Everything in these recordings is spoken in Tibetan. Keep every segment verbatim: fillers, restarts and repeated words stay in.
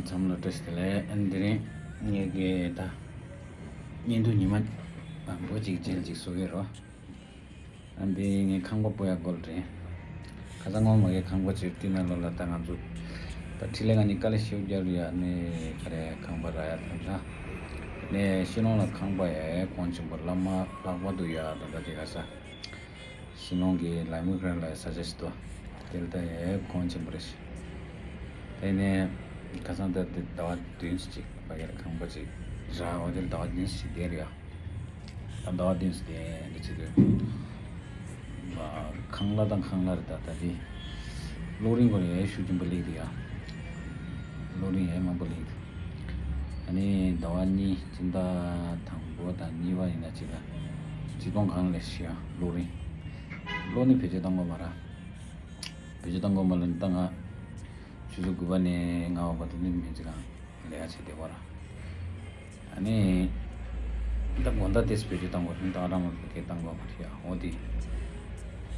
འཚམས་ལ་བཀྲ་ཤིས་བདེ་ལེགས། ཨ་ནི་དེ་རིང་ངེད་ཀྱི་ད་བརྙན་ཐུང་ཉི་མ་མང་པོ་ཅིག་རྗེས་ཅིག་བཟོ་གི་རོ། ཨ་ནི་ངའི་ཁང་པ་སྤོ་ཡག་སྐོར་རེད། ཁ་སང་སྔོན་མ་གི་ཁང་པ་ཅིག་བསྟི་ན་ལོ་ལ་ད་ང་ཚོ་ད་འཕྲིན་ལས་ང་གཉིས་དཀའ་ལས་ཞེ་པོ་རྒྱབ་རེད་ཡ། ནི་ག་རེ་ཁང་པ་རག་ཡ་ཐམས་ཅད་ནས་ཤི་ལོང་ལ་ཁང་པ་ཡ་གོང་ཆེན་པོ་བླ་མ་ལྷག་པར་དུ་ཡ་ད་ལྟ་དེ་ག་ས། ཤིང་ལོང་གི་ལའི་མུ་གྷ་རན་ལ་ས་ཆ་ཞིག་ཏུ་དེ་ལ་ད་ཡ་གོང་ཆེན་པོ་རེད་ཤག་དེ་ནས་ཁ་སང་ད་དེ་ཟླ་བ་བདུན་ཅིག་ཕ་གི་ལ་ཁང་པ་ཅིག་རག་འོ་དེ་ལ་ཟླ་བ་བདུན་ཅིག་བསྡད་རེད་ཡ། ད་ཟླ་བ་བདུན་ཅིག་བསྡད་འདི་བྱེད་དུས་ཁང་གླ་དང་ཁང་གླ་རེད། ད་ད་དེ་གློག་རིན་སྐོར་ཡ་ཤུགས་ཆེན་པོ་སླེབས་འདུག་ཡ། གློག་རིན་ཡ་མང་པོ་སླེབས་འདུག་ཨ་ནི་ཟླ་བ་གཉིས་སྤྱི་ཟླ་དང་པོ་དང་གཉིས་པ་ཡིན་ན་ཅིག་ལ་ཆིག་སྟོང་གང་ལས་ཤི་ཡ་གློག་རིན། གློག་ནི་བེད་སྤྱོད་བཏང་དགོས་མ་རེད། བེད་སྤྱོད་བཏང་དགོས་མ་ལ་ནི་ད་ང་ཆུ་ཚོད་དགུ་པ་ནས་ལྔ་པ་བར་དུ་ནི་སྨན་རྩིས་ཁང་ལས་ཀ་བྱེད་བསྡད་པ་ར། ཨ་ནི་ད་དགོང་དག་དེ་བེད་སྤྱོད་བཏང་དགོས་རེད། ད་རང་མ་བེད་སྤྱོད་བཏང་དགོས་མ་རེད་ཡ། འོ་དེ་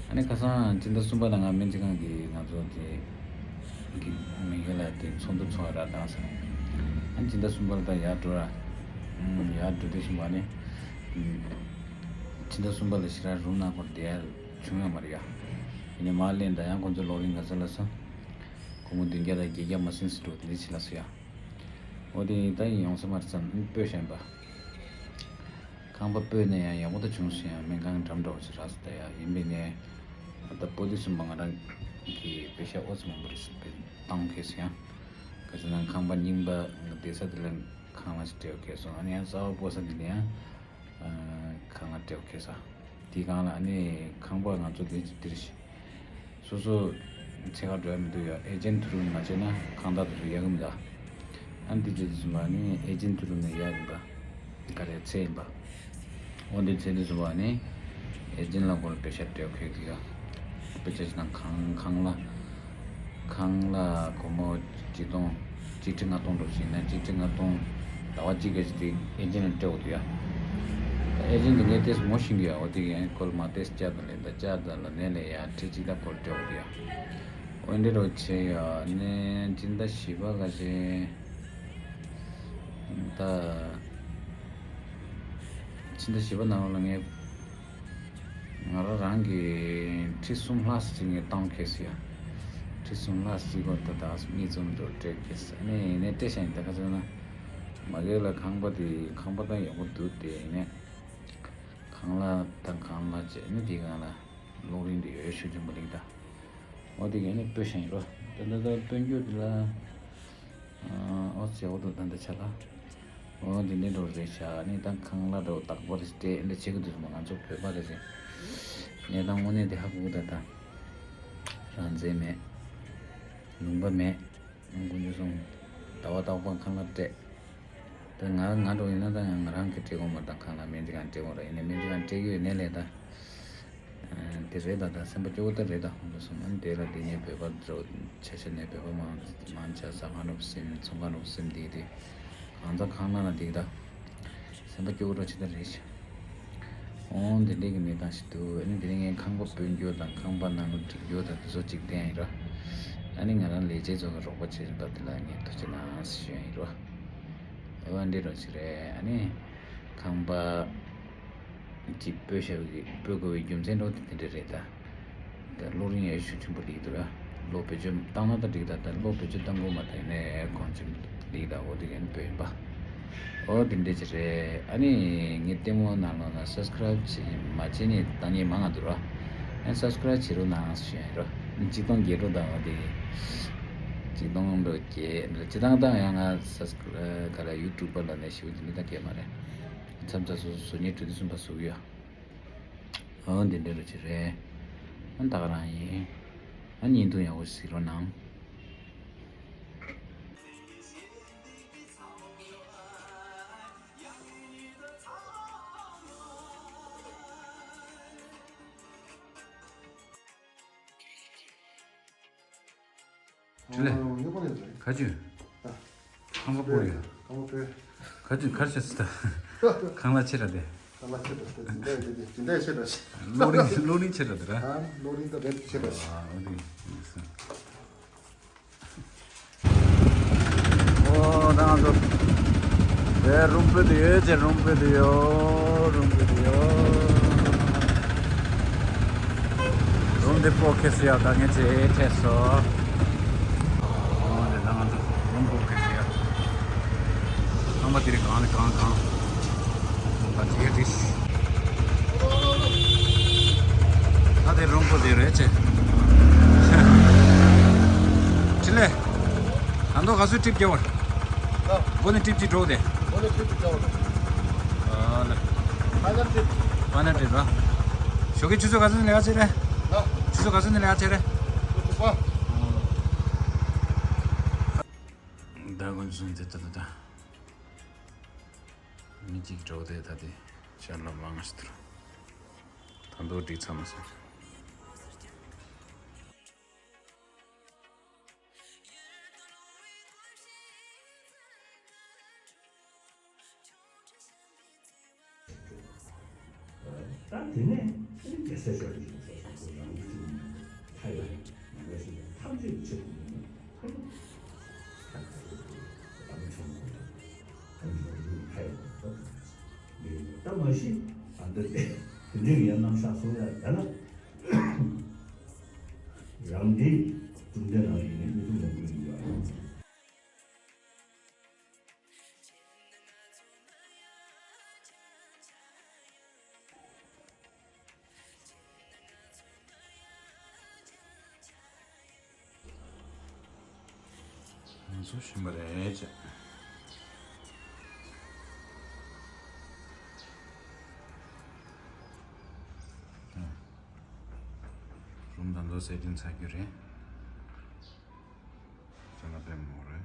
ཨ་ནི་ཁ་སང་སྤྱི་ཟླ་གསུམ་པ་ལ་ང་སྨན་རྩིས་ཁང་གི་ང་ཚོ་དེ་གི་མི་ཡོད་ལ་དེ་ཚོགས་འདུ་ཚོགས་ར་བཏང་ཟེར། ཨ་ནི་སྤྱི་ཟླ་གསུམ་པ་ལ་ད་ཡར་འགྲོ་ར། ཨུམ་ཡར་འགྲོ་དུས་ཙམ་པ་ནི་ཨུམ་སྤྱི་ཟླ་གསུམ་པ་ལ་ཞེ་དྲག་རུམ་ནང་སྐོར་བསྡད་ཡ་བྱུང་ཡོད་མ་རེད་ཡ། ཡིན་ནའི་མར་སླེབས་ད་ཡང་ཁོང་ཚོ་གློག་རིན་ག་ཚོད་ལབ་སོང་། སྒོར་མོ་བདུན་བརྒྱ་དང་བརྒྱད་བརྒྱ་མ་ཟིན་ཙམ་འགྲོ་དེ་འདྲ་བྱེད་ལབ་སོང་ཡ། འོ་དེ་ད་ཡིན་ཡོང་ས་མ་རེད་བསམ་སྤོས་བཞིན་པ། ཁང་པ་སྤོས་ནས་ཡང་ཡག་པོ་ད་བྱུང་སོང་ཡ། སྨན་ཁང་འགྲམ་འདྲ་བོ་ཞིག་རག་སོང་ད་ཡ། ཡིན་པས་ནས་ད་སྤོ་དུས་ཙམ་པ་ང་རང་གི་པེ་ཤ་ཨོ་ཙམ་མང་པོ་རེད་བཏང་ཁེལ་སོང་ཡ། ག་ཚོད་ན་ཁང་པ་རྙིང་པ་བསྡད་ས་དེ་ལ་ཁང་གླ་ཞིག་སྤྲད་ཁེལ་སོང་། ཨ་ནི་ཡང་གསར་པ་སྤོ་ས་དེ་ལ་ཡང་ཁང་གླ་སྤྲད་ཁེལ་སོང་། དེའི་སྒང་ལ་ཨ་ནི་ཁང་པ་ང་ཚོ་དེ་འདིར་སོ་སོ་ཚེ་ག་འགྲོ་ཡ་མི་འདུག་ཡ། ཨེ་ཇེན་ཐུ་རུ་མ་བྱས་ན་ཁང་བདག་དེ་ཚོ་ཡག་གི་མི་འདུག་ཨ་ནི་དེ་བྱེད་དུས་ཙམ་པ་ཨ་ནི་ཨེ་ཇེན་ཐུ་རུ་ནས་ཡག་ཡིན་པ་ག་རེ་ཚད་ཡིན་པ། འོ་འདི་ཚད་དུས་ཙམ་པ་ཨ་ནི་ཨེ་ཇེན་ལ་སྐོར་པེ་ཤ་སྤྲད་ཁེལ་གི་ཡ། པེ་ཤ་ཅིག་དང་ཁང་ཁང་གླ། ཁང་གླ་སྒོར་མོ་གཅིག་སྟོང་། གཅིག་ཁྲི་ལྔ་སྟོང་འགྲོ་བཞིན་ན་གཅིག་ཁྲི་ལྔ་སྟོང་ཟླ་བ་གཅིག་གི་ཅིག་དེ་ཨེ་ཇེན་ལ་སྤྲད་དགོས་འདུག་ཡ། ཨེ་ཇེན་དེ་ངས་ཏེས་མོ་ཤིང་གི་ཡ། འོ་དེ་ཡང་སྐོར་མ་ཏེས་བཅའ་དང་ལེན་དང་བཅའ་དང་ལ་ནས་ལས་ཡ་ཁྲི་གཅིག་དང་སྐོར་སྤྲད་དགོས་འདུག་ཡ། འོ་འདི་རོ་ཆེ་ཡ་ནས་སྤྱི་ཟླ་བཞི་པ་ག་ཅེ་ད་སྤྱི་ཟླ་བཞི་པ་ནང་ལ་ངས་ང་རང་རང་གི་ཁྲི་གསུམ་ལྷག་ཙམ་ངས་བཏང་ཁེལ་སོང་ཡ། ཁྲི་གསུམ་ལྷག་ཙམ་གོ་ད་ད་མི་ཚོ་འགྲོ་སྤྲད་ཁེལ་སོང་། ཨ་ནི་ཡིན་ནའི་སྤྲད་བཞག་ཡིན། ད་ག་ཚོད་ན་མ་གི་ལ་ཁང་པ་དེ་ཁང་པ་ད་ཡག་པོ་འདུག་དེ་ཡིན་ནའི་ཁང་གླ་དང་ཁང་གླ་བྱས་ནི་དེ་གང་ལ་གློག་རིན་དེ་ཡོད་ཤུགས་ཆེན་པོ་ལེགས་ད། འོ་དེ་ག་ནི་སྤོས་ཤིང་རོ། ད་ད་ད་སྤོས་འགྱུར་དེ་ལ། ཨོ་ཙེ་འོ་དོ་ད་འདི་ཆ་ལ། འོ་འདི་འདི་འགྲོ་རེད་ཤག་ནི་ད་ཁང་གླ་འགྲོ་དག་པར་སྤྲད་འདི་བྱེད་གི་འདུག་མ་ང་ཚོ་བོད་པ་རེད་ཟེར། ནས་ད་དངོས་གནས་དེ་ཧ་གོ་གི་ད་ད། རང་བཙན་མེད། ལུང་པ་མེད། དཀོན་མཆོག་གསུམ། ཟླ་བ་རྟག་པར་ཁང་གླ་སྤྲད། ད་ང་ང་འགྲོ་ཡིན་ན་ད་ང་རང་གི་སྤྲད་དགོས་མ་ད་ཁང་གླ་སྨན་རྩིས་ཁང་སྤྲད་དགོས་ར་ཡིན་ནའི་སྨན་རྩིས་ཁང་སྤྲད་ཀྱི་ཡོད་ནའི་ལས་ད། དེ་རེད་ད། ད་སེམས་པ་སྐྱོ་བོ་ད་རེད་ད། ཁོང་ཚོ་གསུམ་ཨ་ནི་དེ་ལ་དེ་ངའི་བོད་པ་འགྲོ་ཆ་ཤས་ནས་བོད་པ་མང་མང་ཆ་ཟ་ཁང་རུབ་སེམས་ཚོང་ཁང་རུབ་སེམས་དེ་དེ་གང་ཚ་གང་ན་ན་དེ་ད་སེམས་པ་སྐྱོ་བོ་འགྲོ་ཆེ་ད་རེད་ཤག་འོང་དེ་འདྲས་ཀྱི་གནས་སྟངས་ཤིག་འདུག་ཨ་ནི་དེ་རིང་ངས་ཁང་པ་སྤོ་རྒྱུ་དང་ཁང་པ་ནང་ལ་སྒྲིག་རྒྱུ་དང་དེ་ཚོ་གཅིག་བསྟན་ཡིན་ར། ཨ་ནི་ང་རང་ལས་བྱེད་ཚོ་གི་རོགས་པ་བྱེད་བཞིན་པ་དེ་ལ་ངས་ཐུགས་རྗེ་གནང་ཞུ་ཡ་ཡིན་ར། ཨ་འདྲས་རོ་ཞིག་རེད། ཨ་ནི་ཁང་པ། ཅིག་སྤོས་ཤ་བའི་སྤོས་དགོས་པའི་རྒྱུ་མཚན་འགྲོ་དེ་དེ་འདྲ་རེད་ད། ད་གློག་རིན་ཡང་ཤུགས་ཆེན་པོ་སླེབས་འདུག་ར། གློག་བེད་སྤྱོད་བཏང་ན་ད་འགྲིག་ད། ད་གློག་བེད་སྤྱོད་བཏང་དགོས་མ་ད་ཡིན་ནའི་ཨེར་ཀོན་ཅིག་སླེབས་ད། འོ་དེ་གན་སྤོས་ཡིན་པ། འོ་དེ་འདྲ་ཅིག་རེད། ཨ་ནི་ངའི་ལྟད་མོ་ནང་ལོགས་ན་སབ་སི་ཀ་རབ་བྱེད་མ་བྱེད་ནི་ད་ནི་མང་ང་འདུག་ར། ཨ་སབ་སི་ཀ་རབ་བྱེད་རོགས་གནང་ཞུ་ཡ་ཡིན་ར། གཅིག་སྟོང་བརྒྱད་འགྲོ་ད། འོ་དེ་གཅིག་སྟོང་འགྲོ་བརྒྱད་འགྲོ་སྤྱི་བཏང་བཏང་ཡང་ང་སབ་སི་ཀ་རབ་ག་ར་ཡུ་ཊུབ་པ་ལ་ནས་ཞུ་དེ་མི་ད་གས་མ་རེད། མཚམས་མཚམས་སོ་སོ་སོ་ཉིད་གྲོས་བསྡུར་གསུམ་པ་བཟོ་གི་ཡོད། ཨོ་འདི་འདྲ་རུ་ཅི་རེད། ཨ་ད་ག་རང་ཡིན། ཨ་བརྙན་ཐུང་ཡག་པོ་གཟིགས་རོགས་གནང་། དྲི་ལེ། ཨོ་ཡག་པོ་ཡོད་རེད། ག་ཅུ། ཨ། ཁང་པ་སྤོ་ཡོད། ཁང་པ་སྤོ། ག་ཅུ་གར་ཆ་སི་ད། ཁང་གླ་ཆེ་ར་དེ། ཁང་གླ་ཆེ་ར་དེ་དེ་འདྲ་ཡོད་དེ་དེ་འདྲ་ཆེ་ར་ཞིག་གློག་རིན་གློག་རིན་ཆེ་ར་དེ་ར། ཨ་གློག་རིན་ད་རེད་ཆེ་ར་ཞིག་ཨ་འོ་དེ། ཨོ། ཨོ་རང་ཚོ་དེ་རུམ་བུ་དེ་ཡོད་ཅེ། རུམ་བུ་དེ་ཡོད། རུམ་བུ་དེ་ཡོད། རུམ་དེ་པོ་ཁེ་སི་ཡ་དཀའ་ངལ་ཅེ་ཐེ་སོ། ཨོ་དེ་རང་ཚོ་རུམ་པོ་ཁེ་སི་ཡ། ཁང་པ་དེ་རེད། གང་ནས་གང་གང་། ད་དེ་རེད། ད་དེ་རུམ་པོ་དེ་རེད་ཅེ། ཅི་ལེ། ད་མདོ་ག་ཚོད་ཀྲིབ་རྒྱག་བར། སྒོ་ནས་ཀྲིབ་ཅིག་འགྲོ་དེ། སྒོ་ནས་ཀྲིབ་ཅིག་འགྲོ་དེ། ཨ་ལེ། ཕ་ན་ཀྲིབ། ཕ་ན་ཀྲིབ་ར། ཞོགས་ཀས་ཆུ་ཚོད་ག་ཚོད་ནས་ལས་ཀ་བྱེད་རེད། ཆུ་ཚོད་ག་ཚོད་ནས་ལས་ཀ་བྱེད་རེད། ད་དགོན་ཚུན་དེ་ད་ད་ད། མི་གཅིག་འགྲོ་དེ་ད་དེ། ཤར་ལ་མང་ང་ཞིག་དུར། ད་མདོ་འགྲིག་ཚར་མ་སོང་། ད་དེ་ནས་རྒྱལ་སྲས་ཆོས་ཀྱི་ཞིང་ས་སོགས་སུ་རང་གི་ཐུགས་ནས་མཐའ་ཡས་ནང་པའི་སེམས་ཅན་ཐམས་ཅད་ཀྱི་ཆེད་དུ་ནི་ད་ག་རེ་དམ་ཆོས་མང་དུ་ཐམས་ཅད་ཀྱི་མཐའ་ཡས་ནང་པ་ད་མ་གཞི་ཨ་འདི་དེ་འདྲའི་ཡང་རྣམ་གཞག་གསུང་ཡ་ཡང་ན། རང་གི་གྲུབ་འབྲས་ནང་ཡིན་ནས་མི་ཐུབ་མང་པོ་ཡིན་ཡོད། ང་ཚོ་ཤིང་པ་རེད་ཅེ། རུམ་དང་དོ་སེ་ཏིང་ཚ་རྒྱུ་རེད། ཚ་ན་པའི་མོ་རེད།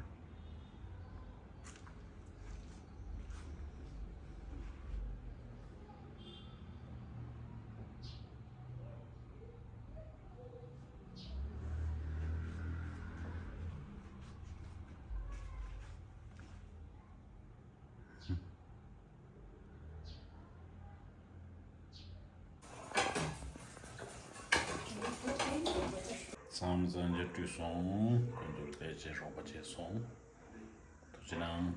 ཚང་མ་ཚང་མ་བཀྲུས་སོང་། ཀུན་ཏུ་ཕལ་ཆེར་རོགས་པ་བྱས་སོང་། ཐུགས་རྗེ་གནང་།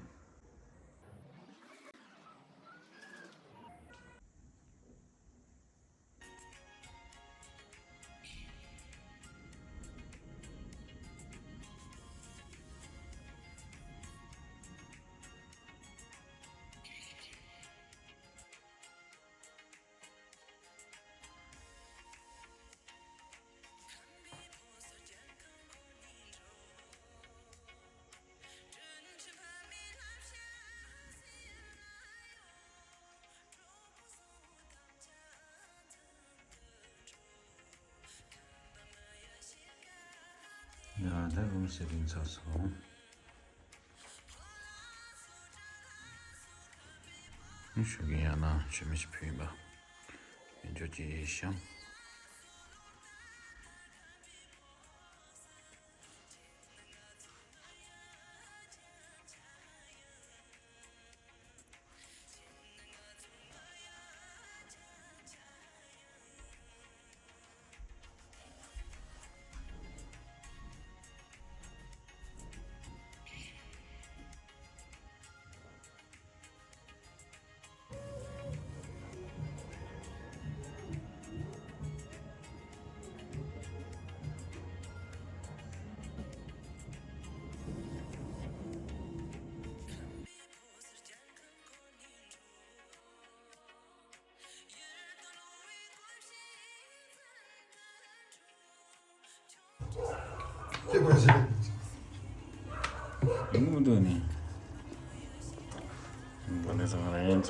ཡ་ད་རུམ་སེ་ཏིང་ཚར་སོང་། ཞུ་གི་ཡང་ན་ཞུ་མི་ཞིག་ཕུལ་ཡིན་པ། ཡིན་ཆོག་ཅི་ཤང་། ཁྱེད་པར་ཞིག་ཡིན་མི་འདུག་ནི། འདི་ནས་བཟུང་རེད།